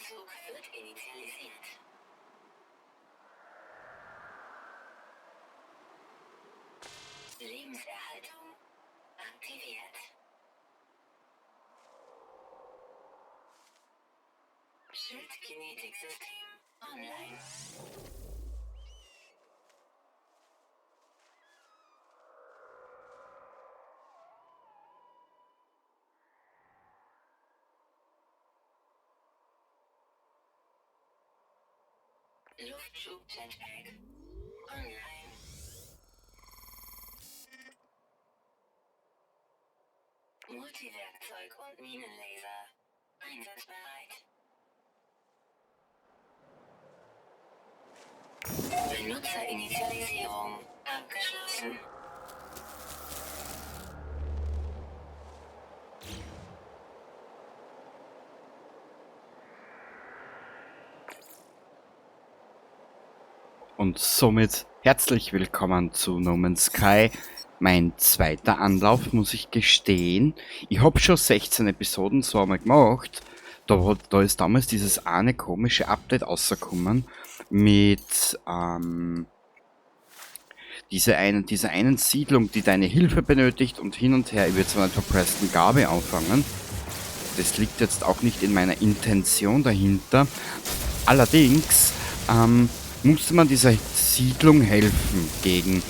Anzug wird initialisiert. Lebenserhaltung aktiviert. Schildkinetiksystem online. Luftschub-Jetpack online. Multiwerkzeug und Minenlaser einsatzbereit. Benutzerinitialisierung abgeschlossen. Und somit herzlich willkommen zu No Man's Sky. Mein zweiter Anlauf, muss ich gestehen. Ich hab schon 16 Episoden so einmal gemacht. Da ist damals dieses eine komische Update rausgekommen mit dieser einen Siedlung, die deine Hilfe benötigt und hin und her. Ich würde zwar nicht von Preston Garvey anfangen. Das liegt jetzt auch nicht in meiner Intention dahinter. Allerdings musste man dieser Siedlung helfen gegen,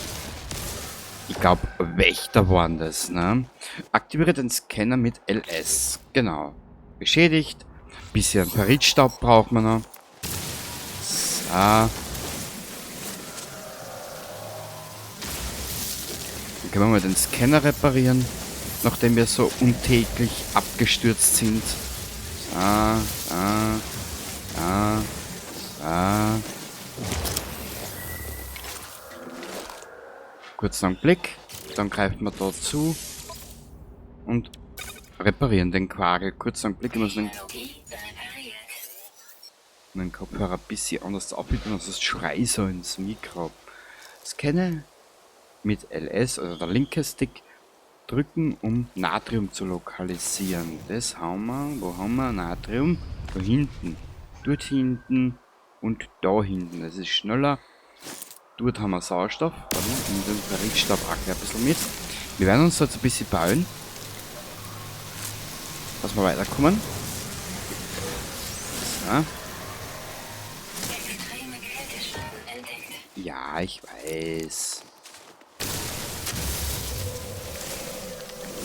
ich glaub, Wächter waren das, ne? Aktiviere den Scanner mit LS. Genau. Beschädigt. Bisschen Ferritstaub braucht man noch. So. Dann können wir mal den Scanner reparieren, nachdem wir so untäglich abgestürzt sind. So, so, so, so. Kurzen Augenblick, dann greifen wir da zu und reparieren den Quagel. Kurzen Augenblick, ich muss den Kopfhörer ein bisschen anders aufbieten, sonst schrei ich so ins Mikro. Scanne mit LS, also der linke Stick, drücken, um Natrium zu lokalisieren. Das haben wir. Wo haben wir Natrium? Da hinten. Dort hinten und da hinten. Das ist schneller. Dort haben wir Sauerstoff. Warte, und den Ferritstab auch gleich ein bisschen mit. Wir werden uns jetzt ein bisschen bauen, dass wir weiterkommen. So. Ja, ich weiß.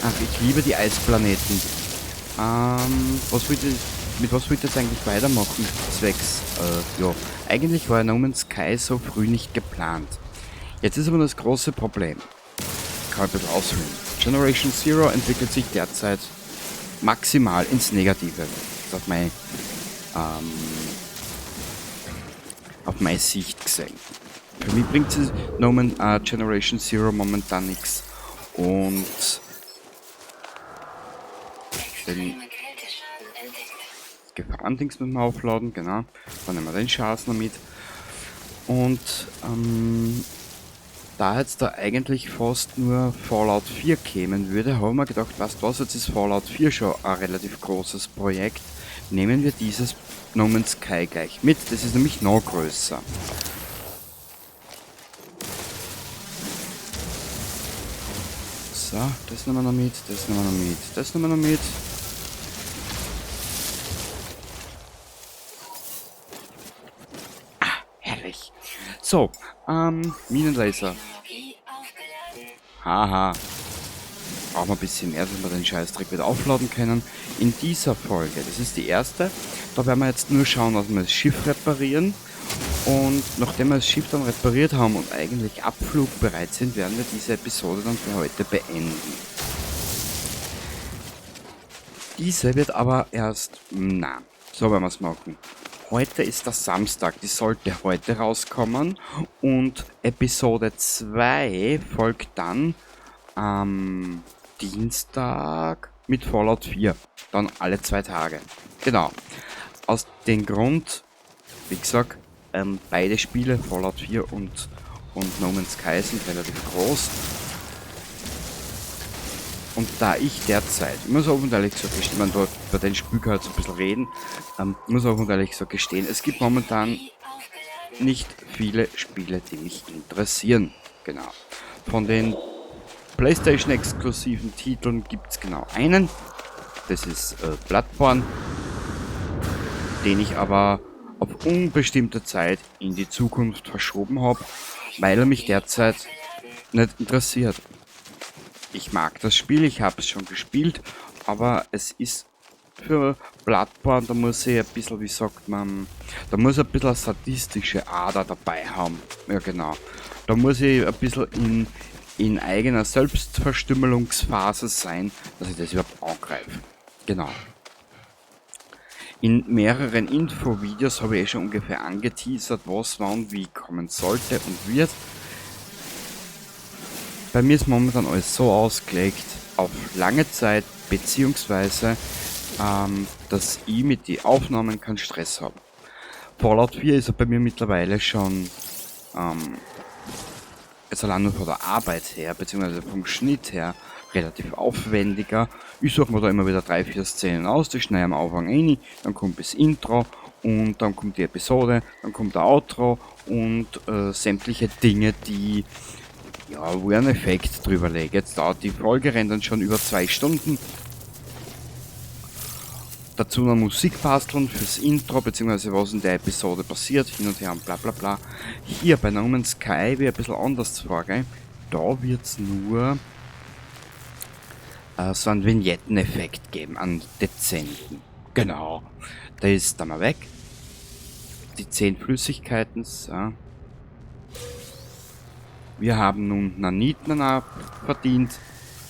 Ach, ich liebe die Eisplaneten. Mit was wollt ihr jetzt eigentlich weitermachen? Zwecks, ja. Eigentlich war ja No Man's Sky so früh nicht geplant. Jetzt ist aber das große Problem. Ich kann ein bisschen ausholen. Generation Zero entwickelt sich derzeit maximal ins Negative. Das ist auf meine Sicht gesehen. Für mich bringt es No Man Generation Zero momentan nix. Und den Gefahrendings müssen wir aufladen, genau. Dann nehmen wir den Schatz noch mit. Und da jetzt da eigentlich fast nur Fallout 4 kämen würde, haben wir gedacht, weißt du was, jetzt ist Fallout 4 schon ein relativ großes Projekt. Nehmen wir dieses No Man's Sky gleich mit, das ist nämlich noch größer. So, das nehmen wir noch mit, das nehmen wir noch mit, das nehmen wir noch mit. Ah, herrlich. So, Minenlaser. Haha. Brauchen wir ein bisschen mehr, dass wir den Scheißdreck wieder aufladen können. In dieser Folge, das ist die erste, da werden wir jetzt nur schauen, dass wir das Schiff reparieren. Und nachdem wir das Schiff dann repariert haben und eigentlich abflugbereit sind, werden wir diese Episode dann für heute beenden. Diese wird aber erst, na, so werden wir's machen. Heute ist der Samstag, die sollte heute rauskommen und Episode 2 folgt dann am Dienstag mit Fallout 4. Dann alle 2 Tage. Genau. Aus dem Grund, wie gesagt, beide Spiele, Fallout 4 und No Man's Sky, sind relativ groß. Und da ich derzeit, ich muss offen und ehrlich so gestehen, man dort bei den Spiel kann jetzt ein bisschen reden, muss offen und ehrlich so gestehen, es gibt momentan nicht viele Spiele, die mich interessieren. Genau. Von den PlayStation-exklusiven Titeln gibt's genau einen. Das ist Bloodborne, den ich aber auf unbestimmte Zeit in die Zukunft verschoben hab, weil er mich derzeit nicht interessiert. Ich mag das Spiel, ich hab's schon gespielt, aber es ist für Bloodborne, da muss ich ein bisschen, wie sagt man, da muss ich ein bisschen eine sadistische Ader dabei haben. Ja, genau. Da muss ich ein bisschen in eigener Selbstverstümmelungsphase sein, dass ich das überhaupt angreife. Genau. In mehreren Infovideos habe ich eh schon ungefähr angeteasert, was wann wie kommen sollte und wird. Bei mir ist momentan alles so ausgelegt, auf lange Zeit, beziehungsweise dass ich mit den Aufnahmen keinen Stress habe. Fallout 4 ist ja bei mir mittlerweile schon, jetzt allein nur von der Arbeit her, beziehungsweise vom Schnitt her, relativ aufwendiger. Ich suche mir da immer wieder 3, 4 Szenen aus, die schneide ich am Anfang rein, dann kommt das Intro und dann kommt die Episode, dann kommt der Outro und sämtliche Dinge, die, ja, wo ich einen Effekt drüber lege. Jetzt dauert die Folge, rennt dann schon über 2 Stunden. Dazu noch Musik basteln fürs Intro, beziehungsweise was in der Episode passiert, hin und her und bla bla bla. Hier bei No Man's Sky wird ein bisschen anders vorgehen. Da wird's nur so einen Vignetteneffekt geben, einen dezenten. Genau. Da ist dann mal weg. Die 10 Flüssigkeiten, so. Wir haben nun Naniten verdient.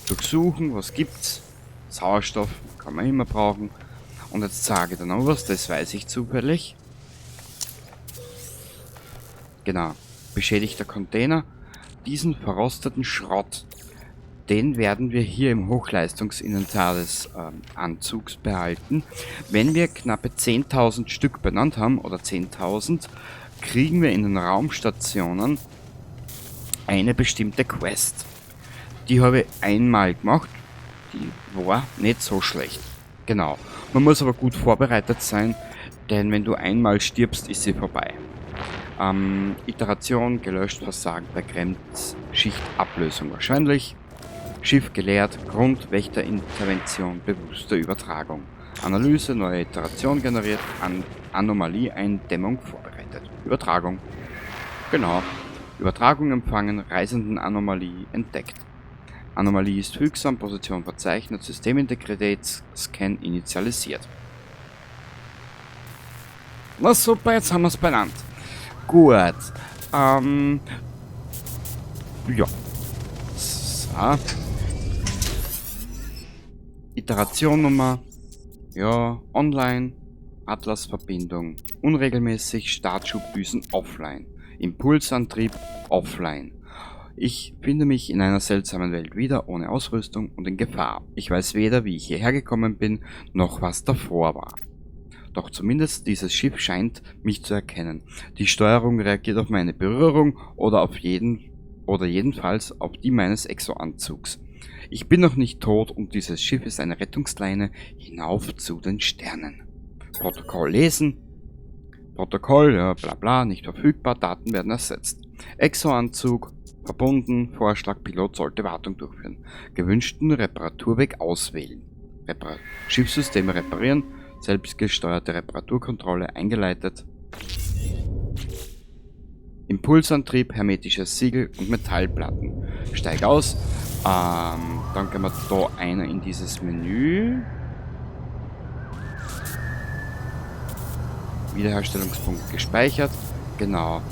Durchsuchen, was gibt's? Sauerstoff kann man immer brauchen. Und jetzt sage ich dir noch was, das weiß ich zufällig. Genau. Beschädigter Container. Diesen verrosteten Schrott, den werden wir hier im Hochleistungsinventar des Anzugs behalten. Wenn wir knappe 10.000 Stück benannt haben, oder 10.000, kriegen wir in den Raumstationen eine bestimmte Quest. Die habe ich einmal gemacht. Die war nicht so schlecht. Genau. Man muss aber gut vorbereitet sein, denn wenn du einmal stirbst, ist sie vorbei. Iteration, gelöscht, Versagen bei Grenzschichtablösung wahrscheinlich. Schiff geleert, Grund, Wächterintervention, bewusste Übertragung. Analyse, neue Iteration generiert, Anomalie-Eindämmung vorbereitet. Übertragung. Genau. Übertragung empfangen, Reisenden-Anomalie entdeckt. Anomalie ist fügsam, Position verzeichnet, Systemintegritätsscan initialisiert. Na super, jetzt haben wir's benannt. Gut. Ja. So. Iteration Nummer. Ja, online. Atlas-Verbindung. Unregelmäßig. Startschubdüsen offline. Impulsantrieb offline. Ich finde mich in einer seltsamen Welt wieder, ohne Ausrüstung und in Gefahr. Ich weiß weder, wie ich hierher gekommen bin, noch was davor war. Doch zumindest dieses Schiff scheint mich zu erkennen. Die Steuerung reagiert auf meine Berührung oder auf jeden, oder jedenfalls auf die meines Exo-Anzugs. Ich bin noch nicht tot und dieses Schiff ist eine Rettungsleine hinauf zu den Sternen. Protokoll lesen. Protokoll, ja, bla bla, nicht verfügbar, Daten werden ersetzt. Exo-Anzug, verbunden, Vorschlag, Pilot sollte Wartung durchführen. Gewünschten Reparaturweg auswählen. Schiffssysteme reparieren, selbstgesteuerte Reparaturkontrolle eingeleitet. Impulsantrieb, hermetisches Siegel und Metallplatten. Steig aus. Dann gehen wir da einer in dieses Menü. Wiederherstellungspunkt gespeichert. Genau.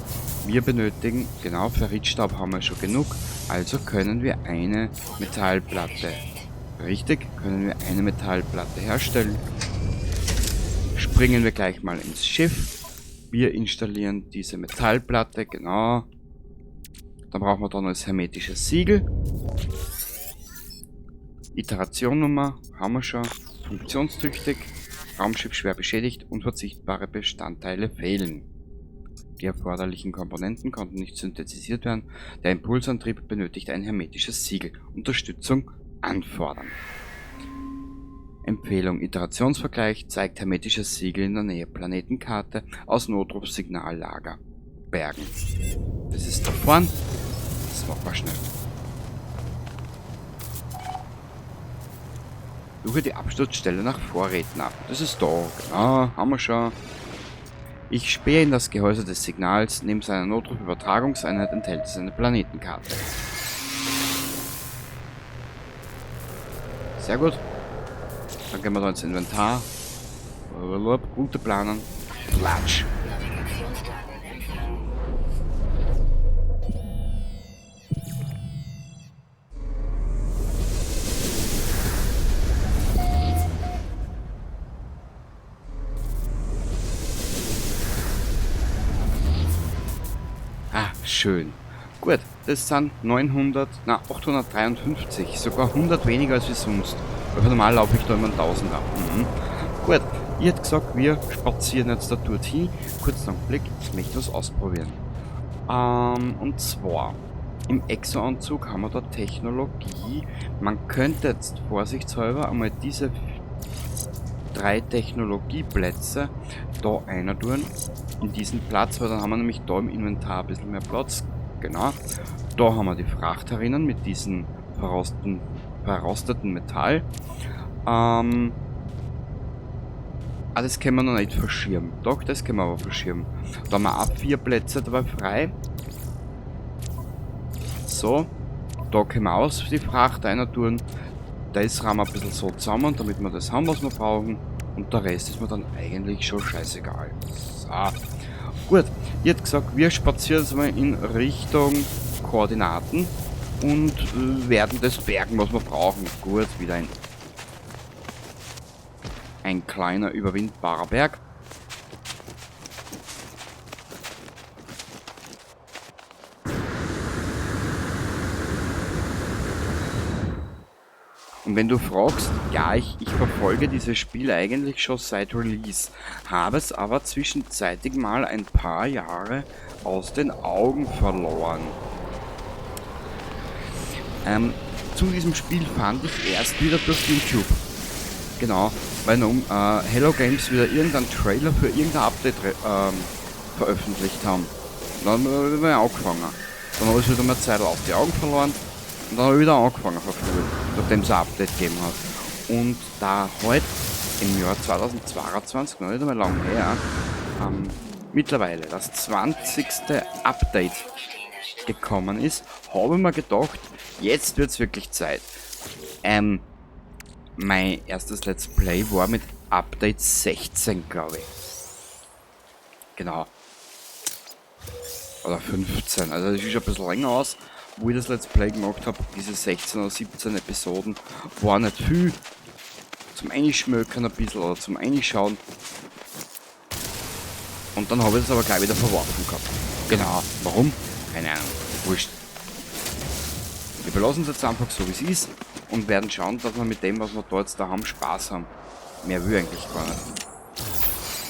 Wir benötigen, genau, Ferritstab haben wir schon genug. Also können wir eine Metallplatte, richtig, können wir eine Metallplatte herstellen. Springen wir gleich mal ins Schiff. Wir installieren diese Metallplatte, genau. Dann brauchen wir da noch das hermetische Siegel. Iterationnummer haben wir schon. Funktionstüchtig. Raumschiff schwer beschädigt, unverzichtbare Bestandteile fehlen. Die erforderlichen Komponenten konnten nicht synthetisiert werden. Der Impulsantrieb benötigt ein hermetisches Siegel. Unterstützung Anfordern. Empfehlung: Iterationsvergleich zeigt hermetisches Siegel in der Nähe. Planetenkarte aus Notrufsignallager. Bergen. Das ist da vorn. Das machen wir schnell. Suche die Absturzstelle nach Vorräten ab. Das ist da. Genau, haben wir schon. Ich spähe in das Gehäuse des Signals. Neben seiner Notrufübertragungseinheit enthält es eine Planetenkarte. Sehr gut. Dann gehen wir da ins Inventar. Route planen. Platsch. Navigationsdaten empfangen. Ah, schön. Gut, das sind 853, sogar 100 weniger als wie sonst. Weil normal laufe ich da immer einen Tausender. Gut, ich hätte gesagt, wir spazieren jetzt da dorthin. Kurzen Augenblick, ich möchte was ausprobieren. Und zwar, im Exo-Anzug haben wir da Technologie. Man könnte jetzt vorsichtshalber einmal diese 3 Technologieplätze da einer tun. In diesen Platz, weil dann haben wir nämlich da im Inventar ein bisschen mehr Platz. Genau. Da haben wir die Fracht herinnen mit diesem verrosteten Metall. Das können wir noch nicht verschirmen. Doch, das können wir aber verschirmen. Da haben wir auch 4 Plätze dabei frei. So. Da können wir aus die Fracht einer tun. Das rahmen wir ein bisschen so zusammen, damit wir das haben, was wir brauchen. Und der Rest ist mir dann eigentlich schon scheißegal. So. Gut, ich hätte gesagt, wir spazieren jetzt mal in Richtung Koordinaten und werden das bergen, was wir brauchen. Gut, wieder ein kleiner, überwindbarer Berg. Und wenn du fragst, ja, ich verfolge dieses Spiel eigentlich schon seit Release, habe es aber zwischenzeitlich mal ein paar Jahre aus den Augen verloren. Zu diesem Spiel fand ich erst wieder durch YouTube. Genau, weil nun Hello Games wieder irgendeinen Trailer für irgendein Update veröffentlicht haben. Dann habe ich wieder angefangen. Dann habe ich wieder mal Zeit auf die Augen verloren. Und dann habe ich wieder angefangen von früher, nachdem es ein Update gegeben hat. Und da heute im Jahr 2022, noch nicht einmal lang her, mittlerweile das 20. Update gekommen ist, habe ich mir gedacht, jetzt wird's wirklich Zeit. Mein erstes Let's Play war mit Update 16, glaube ich. Genau. Oder 15, also das ist schon ein bisschen länger aus, wo ich das Let's Play gemacht hab. Diese 16 oder 17 Episoden war nicht viel. Zum Einschmökern ein bisschen oder zum Einschauen. Und dann habe ich das aber gleich wieder verworfen gehabt. Genau. Warum? Keine Ahnung. Wurscht. Wir belassen es jetzt einfach so, wie es ist. Und werden schauen, dass wir mit dem, was wir da jetzt da haben, Spaß haben. Mehr will ich eigentlich gar nicht.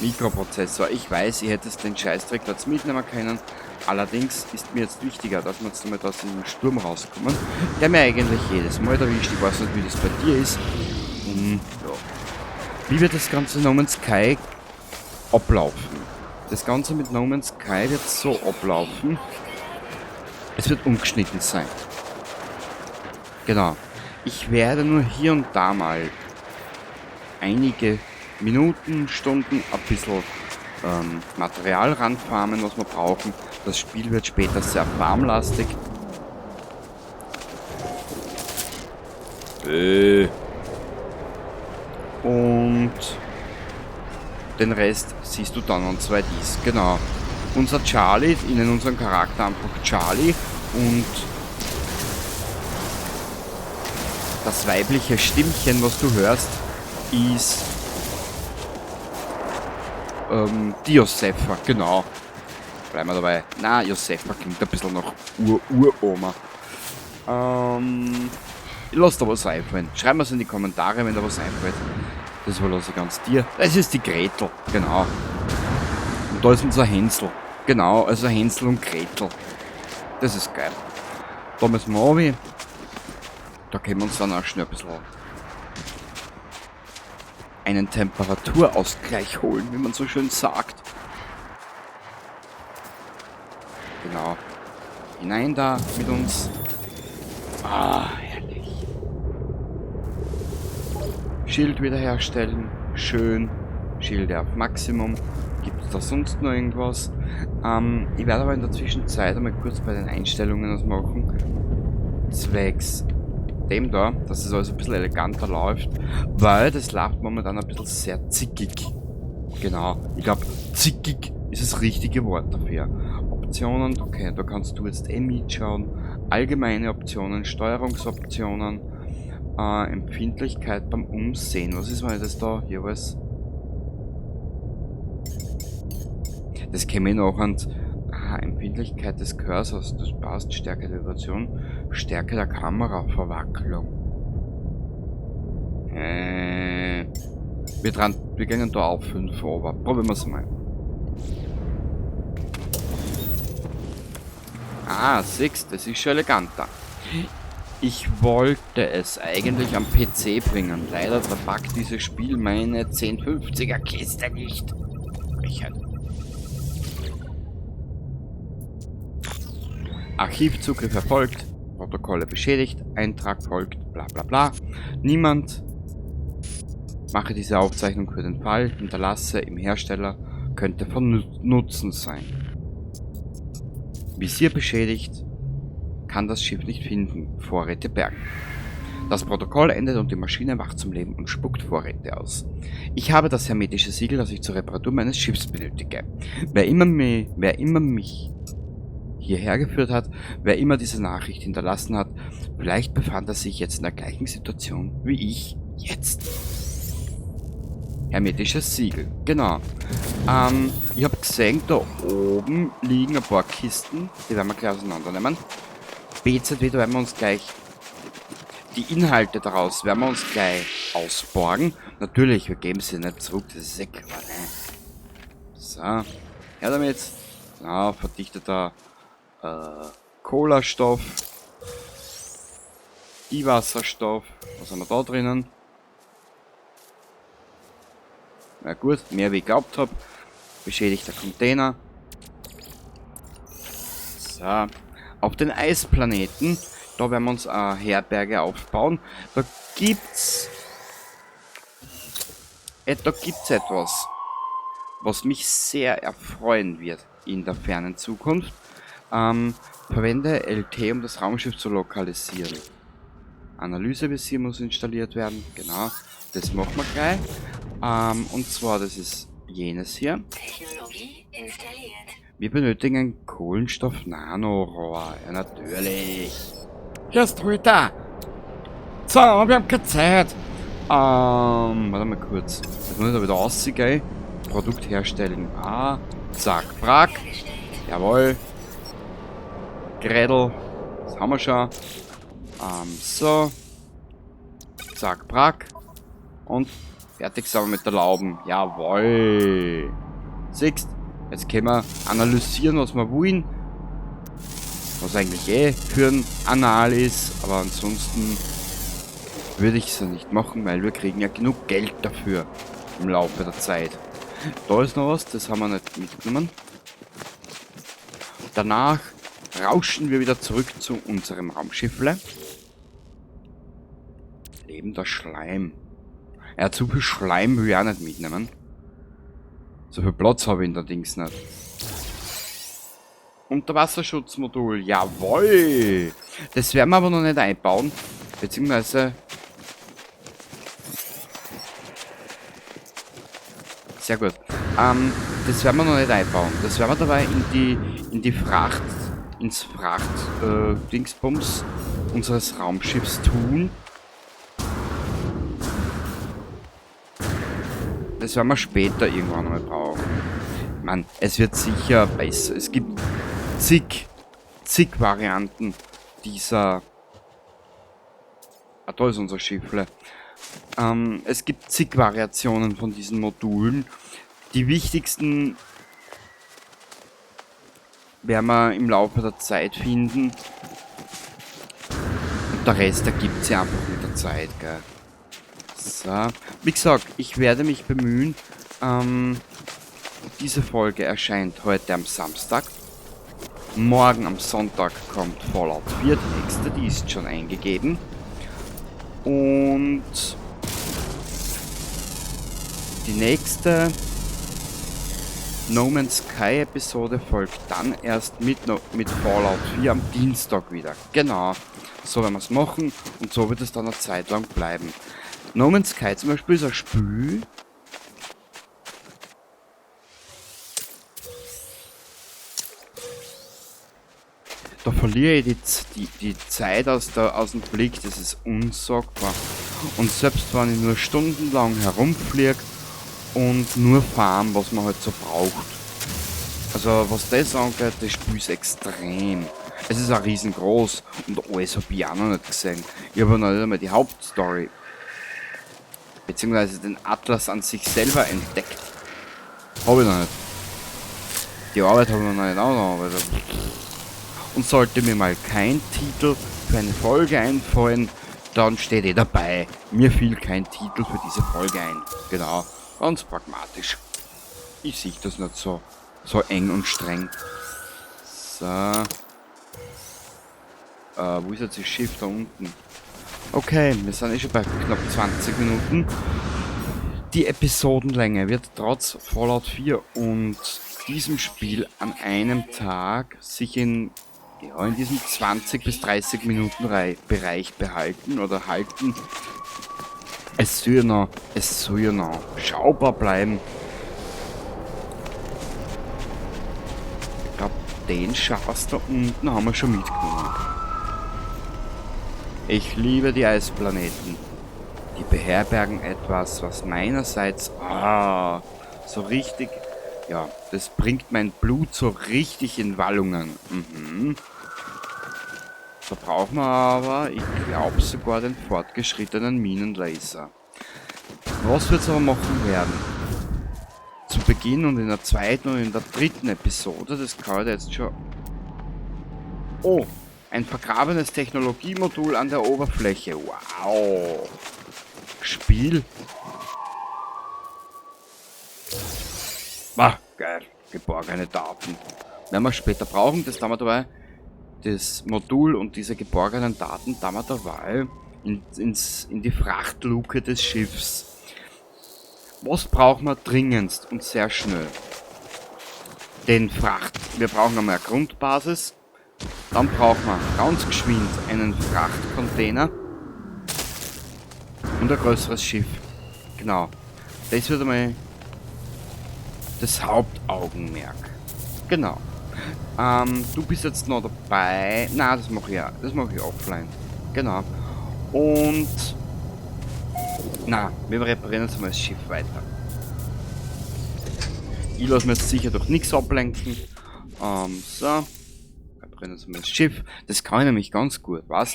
Mikroprozessor. Ich weiß, ich hätte es den Scheißdreck jetzt mitnehmen können. Allerdings ist mir jetzt wichtiger, dass wir jetzt damit aus diesem Sturm rauskommen, der mir eigentlich jedes Mal erwischt. Ich weiß nicht, wie das bei dir ist. Wie wird das Ganze No Man's Sky ablaufen? Das Ganze mit No Man's Sky wird so ablaufen. Es wird ungeschnitten sein. Genau. Ich werde nur hier und da mal einige Minuten, Stunden ein bisschen Material ranfarmen, was wir brauchen. Das Spiel wird später sehr farmlastig. Und den Rest siehst du dann, wenn es soweit ist. Genau. Unser Charlie, ich nenne unseren Charakter einfach Charlie, und das weibliche Stimmchen, was du hörst, ist die Josefa, genau. Bleiben wir dabei. Na, Josefa klingt ein bisschen nach Ur-Uroma. Ich lass da was einfallen. Schreib mir's in die Kommentare, wenn da was einfällt. Das überlasse ich ganz dir. Das ist die Gretel, genau. Und da ist unser Hänsel. Genau, also Hänsel und Gretel. Das ist geil. Da müssen wir runter. Da können wir uns dann auch schnell ein bisschen einen Temperaturausgleich holen, wie man so schön sagt. Genau. Hinein da mit uns. Ah, herrlich. Schild wiederherstellen. Schön. Schilde auf Maximum. Gibt es da sonst noch irgendwas? Ich werde aber in der Zwischenzeit einmal kurz bei den Einstellungen was machen. Zwecks dem da, dass es alles ein bisschen eleganter läuft, weil das läuft momentan ein bisschen sehr zickig. Genau, ich glaub, zickig ist das richtige Wort dafür. Optionen, okay, da kannst du jetzt eh mitschauen. Allgemeine Optionen, Steuerungsoptionen, Empfindlichkeit beim Umsehen. Was ist mal das da jeweils? Das käme ich noch an. Aha, Empfindlichkeit des Cursors, das passt. Stärke der Vibration, Stärke der Kameraverwacklung. Wir gehen da auf 5 over. Probieren wir's mal. Ah, 6, das ist schon eleganter. Ich wollte es eigentlich am PC bringen. Leider verpackt dieses Spiel meine 1050er Kiste nicht. Frechheit. Archivzugriff erfolgt, Protokolle beschädigt, Eintrag folgt, bla bla bla. Niemand mache diese Aufzeichnung für den Fall, hinterlasse im Hersteller, könnte von Nutzen sein. Visier beschädigt, kann das Schiff nicht finden, Vorräte bergen. Das Protokoll endet und die Maschine wacht zum Leben und spuckt Vorräte aus. Ich habe das hermetische Siegel, das ich zur Reparatur meines Schiffs benötige. Wer immer mich hierher geführt hat, wer immer diese Nachricht hinterlassen hat, vielleicht befand er sich jetzt in der gleichen Situation wie ich jetzt. Hermetisches Siegel, genau. Ich hab gesehen, da oben liegen ein paar Kisten, die werden wir gleich auseinandernehmen. BZW, da werden wir uns gleich die Inhalte daraus werden wir uns gleich ausborgen. Natürlich, wir geben sie nicht zurück, das ist eh klar, ne? So, her damit. Genau, verdichteter Kohlenstoff, Diwasserstoff, was haben wir da drinnen? Na gut, mehr wie ich geglaubt hab. Beschädigter Container. So, auf den Eisplaneten, da werden wir uns eine Herberge aufbauen. Da gibt's etwas, was mich sehr erfreuen wird in der fernen Zukunft. Verwende LT, um das Raumschiff zu lokalisieren. Analysevisier muss installiert werden. Genau, das machen wir gleich. Und zwar, das ist jenes hier. Technologie installiert. Wir benötigen ein Kohlenstoff-Nanorohr. Ja, natürlich. Hier ist Rita. So, wir haben keine Zeit. Warte mal kurz. Jetzt muss ich da wieder rausgehen. Produkt herstellen. Ah, zack, brack. Jawohl. Gretel. Das haben wir schon. So. Zack, brack. Und fertig sind wir mit der Lauben. Jawohl. Siehst, jetzt können wir analysieren, was wir wollen. Was eigentlich eh für ein Anal ist. Aber ansonsten würde ich es ja nicht machen, weil wir kriegen ja genug Geld dafür im Laufe der Zeit. Da ist noch was, das haben wir nicht mitgenommen. Danach rauschen wir wieder zurück zu unserem Raumschiffle. Lebender Schleim. Ja, zu viel Schleim will ich auch nicht mitnehmen. So viel Platz habe ich in der Dings nicht. Unterwasserschutzmodul, jawohl! Das werden wir aber noch nicht einbauen. Beziehungsweise... Sehr gut. Das werden wir noch nicht einbauen. Das werden wir dabei in die, in die Fracht, ins Fracht Dingsbums unseres Raumschiffs tun. Das werden wir später irgendwann mal brauchen. Ich mein, es wird sicher besser. Es gibt zig Varianten dieser... Ah, da ist unser Schiffle. Es gibt zig Variationen von diesen Modulen. Die wichtigsten werden wir im Laufe der Zeit finden. Und Und der Rest ergibt sich einfach mit der Zeit, gell. So. Wie gesagt, ich werde mich bemühen. Diese Folge erscheint heute am Samstag. Morgen am Sonntag kommt Fallout 4, die nächste, die ist schon eingegeben. Und die nächste No Man's Sky Episode folgt dann erst mit Fallout 4 am Dienstag wieder. Genau, so werden wir es machen und so wird es dann eine Zeit lang bleiben. No Man's Sky zum Beispiel ist ein Spiel. Da verliere ich die Zeit aus dem Blick, das ist unsagbar. Und selbst wenn ich nur stundenlang herumfliege und nur farm, was man halt so braucht. Also was das angeht, das Spiel ist extrem. Es ist auch riesengroß und alles habe ich auch noch nicht gesehen. Ich habe noch nicht einmal die Hauptstory, beziehungsweise den Atlas an sich selber entdeckt. Habe ich noch nicht. Die Arbeit habe ich noch nicht auch noch. Und sollte mir mal kein Titel für eine Folge einfallen, dann steht eh dabei. Mir fiel kein Titel für diese Folge ein. Genau, ganz pragmatisch. Ich sehe das nicht so eng und streng. So. Wo ist jetzt das Schiff da unten? Okay, wir sind eh schon bei knapp 20 Minuten. Die Episodenlänge wird trotz Fallout 4 und diesem Spiel an einem Tag sich in diesem 20 bis 30 Minuten Bereich behalten oder halten. Es soll ja noch schaubar bleiben. Ich glaube, den Schatz da unten haben wir schon mitgenommen. Ich liebe die Eisplaneten. Die beherbergen etwas, was meinerseits so richtig, ja, das bringt mein Blut so richtig in Wallungen. Mhm. Da brauchen wir aber, ich glaube sogar den fortgeschrittenen Minenlaser. Was wir jetzt aber machen werden, zu Beginn und in der zweiten und in der dritten Episode, das kann ich jetzt schon... Oh, ein vergrabenes Technologiemodul an der Oberfläche. Wow. Spiel. Ah, geil. Geborgene Daten. Werden wir später brauchen, das haben wir dabei. Das Modul und diese geborgenen Daten da wir dabei in die Frachtluke des Schiffs. Was brauchen wir dringendst und sehr schnell? Den Fracht. Wir brauchen einmal eine Grundbasis. Dann brauchen wir ganz geschwind einen Frachtcontainer und ein größeres Schiff. Genau. Das wird einmal das Hauptaugenmerk. Genau. Du bist jetzt noch dabei. Na, das mache ich ja. Das mache ich offline. Genau. Und na, wir reparieren jetzt mal das Schiff weiter. Ich lasse mir jetzt sicher durch nichts ablenken. So. Reparieren jetzt mal das Schiff. Das kann ich nämlich ganz gut, was?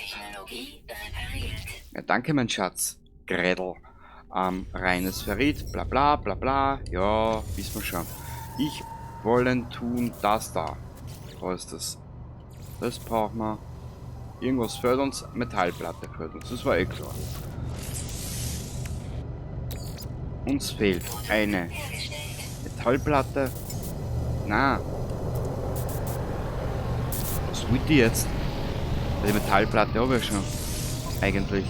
Ja, danke, mein Schatz. Gretel. Reines Ferrit, bla bla bla bla. Ja, wissen wir schon. Ich wollen tun das da. Da ist das. Das brauchen wir. Irgendwas fehlt uns. Metallplatte fehlt uns. Das war eh klar. Uns fehlt eine Metallplatte. Na. Was wollte ich jetzt? Die Metallplatte habe ich schon. Eigentlich.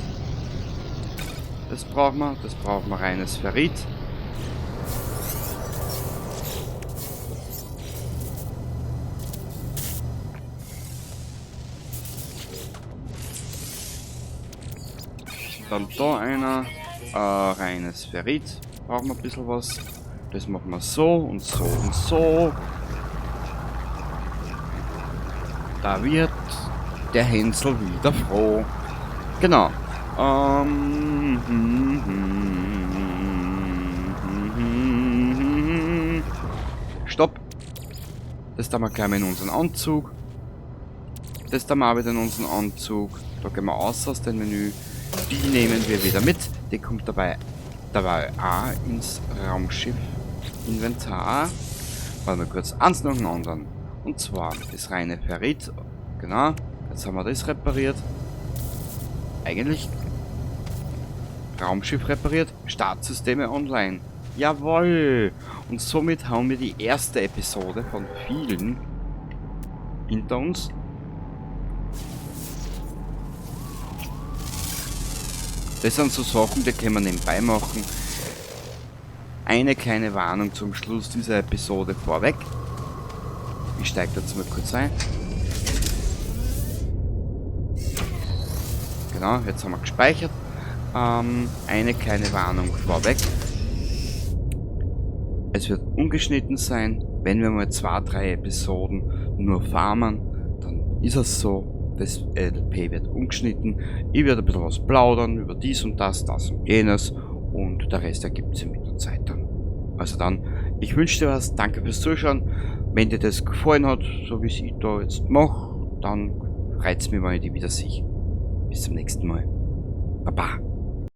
Das brauchen wir. Das brauchen wir. Reines Ferrit. Dann da einer. Reines Ferrit. Brauchen wir ein bisschen was. Das machen wir so und so und so. Da wird der Hänsel wieder froh. Genau. Stopp. Das da wir gleich mal in unseren Anzug. Das da wir auch wieder in unseren Anzug. Da gehen wir raus aus dem Menü. Die nehmen wir wieder mit. Die kommt dabei auch ins Raumschiff Inventar. Warte mal kurz, eins nach dem anderen. Und zwar das reine Ferrit. Genau. Jetzt haben wir das repariert. Eigentlich Raumschiff repariert, Startsysteme online. Jawoll! Und somit haben wir die erste Episode von vielen hinter uns. Das sind so Sachen, die können wir nebenbei machen. Eine kleine Warnung zum Schluss dieser Episode vorweg. Ich steige dazu mal kurz ein. Genau, jetzt haben wir gespeichert. Eine kleine Warnung vorweg. Es wird ungeschnitten sein. Wenn wir mal 2, 3 Episoden nur farmen, dann ist es so. Das LP wird ungeschnitten. Ich werde ein bisschen was plaudern über dies und das, das und jenes. Und der Rest ergibt sich mit der Zeit dann. Also dann, ich wünsche dir was. Danke fürs Zuschauen. Wenn dir das gefallen hat, so wie es ich da jetzt mache, dann freut's mich, wenn ich dich wieder sehe. Bis zum nächsten Mal. Baba.